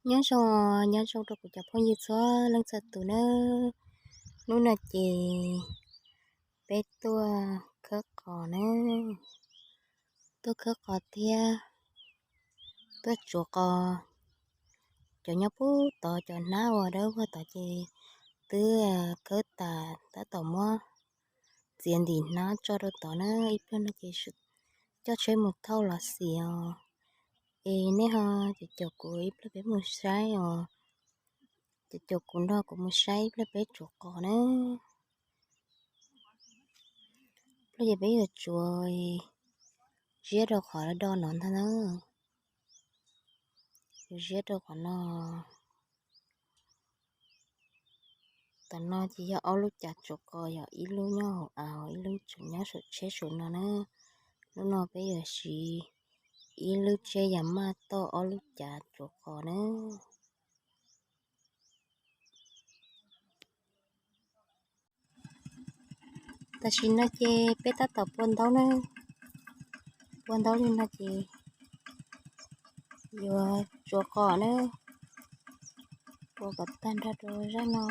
Nyob zoo, nyob zoo rau kuv cov phooj ywg txhua leej txhua tus nawb. Hnub no ces peb tuaj khawb qos nawb, tuaj khawb qos thiab tuaj tsuav qos. Cov nyob puag tod, cov hnab uas dawb vog tod ces twb khawb tas, tab tom muab txiav ntim hnab tso rau tod na. Ib pliag no ces coj tsheb mus thauj los xis os. Es nej ho caum caum kuv ib pliag peb mus saib os. Caum caum kuv nrog kuv mus saib ib pliag peb tsuav qos na. Ib pliag ces peb yuav tsuav ziab rau qhov do no ntag na. Yuav ziab rau qhov no. Tom no ces yog ob lub cav tsuav qos, yog ib lub nyob hauv av, ib lub tseem nyob saum tsheb saum no na. Hnub no peb yuav siv ib lub tsheb Yamaha toj ob lub cav tsuav qos na. Tam sim no ces peb tab tom pua ntaub na, pua ntaub li no ces yuav tsuav qos na, pua kom tag nrho rau zaj no.